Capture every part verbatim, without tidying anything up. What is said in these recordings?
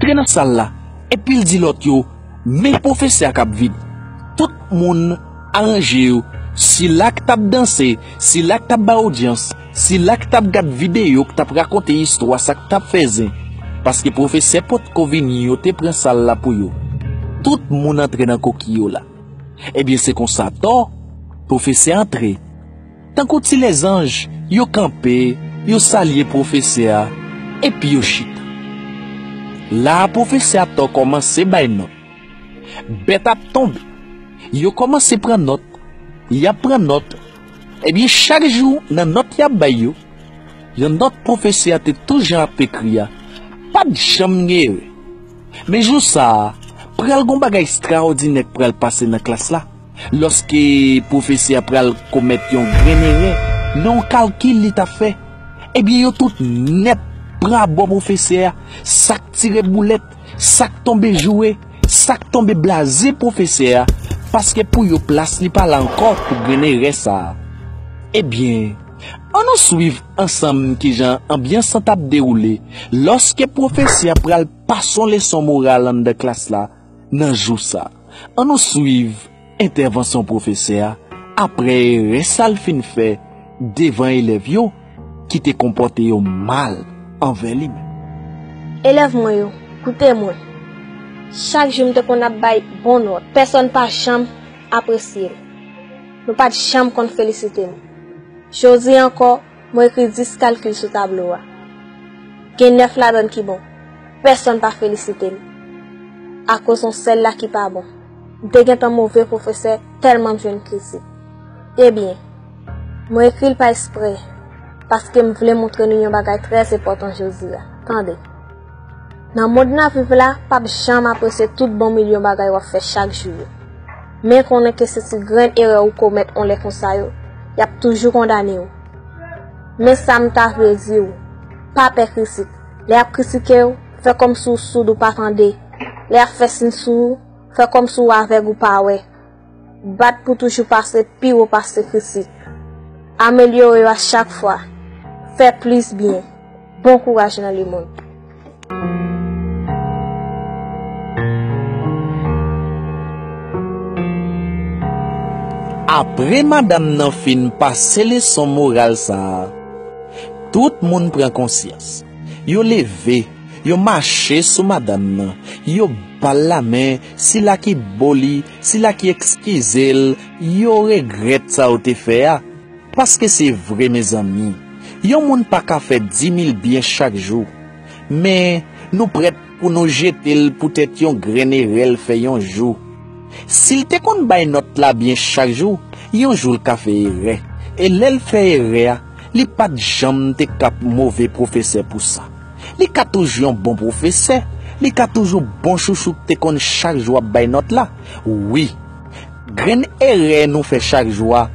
Antre nan sal la, epi l di lòt yo, men pwofesè a k ap vini. Tout moun aranje yo, sila k t ap danse, sila k t ap bay odyans, sila k t ap gad videyo k t ap rakonte istwa sa k t ap fè zen. Paske pwofesè potko vini, yo te pran sal la pou yo. Tout moun antre nan koki yo la. Ebyen, se konsa atò, pwofesè antre. Tankou ti lèzanj, yo kanpe, yo salye pwofesè a, epi yo chita. La a, pwofesè a atò kòmanse bay nòt. Bèt ap tonbe. Yo kòmanse pran nòt. Y ap pran nòt. Ebyen, chak jou, nan nòt y ap bay yo, yon nòt pwofesè a te toujan ap ekri a, pa t janm gen erè. Men jou sa a, pral gon bagay estraòdinè k pral pase nan klas la. Lòske pwofesè a pral komèt yon grenn erè nan yon kalkil li t ap fè, ebyen, yo tout nèt pran abò pwofesè a, sa k tire boulèt, sa k tonbe joure, sa k tonbe blaze pwofesè a, paske pou yo plas li pa la ankò pou grenn erè sa a. Ebyen, annou swiv ansanm kijan anbyans lan t ap dewoule lòske pwofesè a pral pase yon leson moral anndan klas la nan jou sa a. Annou swiv entèvansyon pwofesè a apre erè sa l fin fè devan elèv yo ki te konpòte yo mal anvè li menm. Elèv mwen yo, koute mwen. Chak jou m te konn ap bay bon nòt. Pèsonn pa janm apresye m. Nou pa t janm konn felisite m. Jodi a ankò, mwen ekri dis kalkil sou tablo a. Gen nèf ladan l ki bon. Pèsonn pa felisite m. Akoz yon sèl la ki pa bon. M te gentan move pwofesè tèlman m jwenn kritik. Ebyen, mwen ekri l pa espre, paske m vle montre nou yon bagay trè enpòtan jodi a. Tande. Nan mond n ap viv la, p ap janm apresye tout bon milyon bagay w ap fè chak jou yo. Men konnen ke se ti grenn erè ou komèt yon lè konsa yo, y ap toujou kondane w. Men sa m ta vle di w, pa pè kritik. Lè y ap kritike w, fè kòmsi w soud ou pa tande. Lè y ap fè siy sou ou, fè kòmsi w avèg ou pa wè. Bat pou toujou pase pi wo pase kritik. Amelyore yo a chak fwa. Fè plis byen. Bon kouraj nan lemonn. Apre madanm nan fin pase leson moral sa a, tout moun pran konsyans. Yo leve, yo mache sou madanm nan, yo ba l lamen, sila ki bo li, sila ki eskize l, yo regrèt sa yo te fè a. Paske se vre, mezanmi, yon moun pa ka fè dimil byen chak jou. Men, nou prèt pou nou jete l poutèt yon grenn erè l fè yon jou. Si l te konn bay nòt la byen chak jou, yon jou l ka fè erè. E lè l fè erè a, li pa t janm te k ap move pwofesè pou sa. Li ka toujou yon bon pwofesè, li ka toujou bon chouchou k te konn chak jou ap bay nòt la. Wi, grenn erè nou fè chak jou a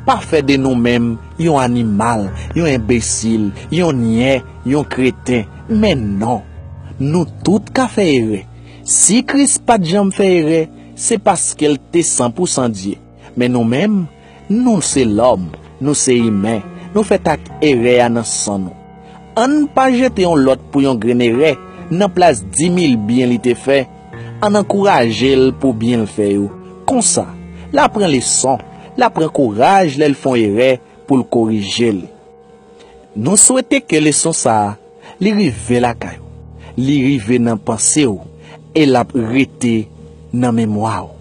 pa fè de nou menm yon animal, yon enbesil, yon nyè, yon kreten. Men non, nou tout ka fè erè. Si Kris pa t janm fè erè, se paske l te san pou san Dye. Men nou menm, nou se lòm, nou se imen, nou fèt ak erè a nan san nou. Ann pa jete yon lòt pou yon grenn erè nan plas dimil byen li te fè. Ann ankouraje l pou byen l fè yo. Konsa, l a pran leson, l a pran kouraj lè l fè yon erè pou l korije l. Nou swete ke leson sa a, li rive lakay ou, li rive nan panse w, e l ap rete nan memwa w.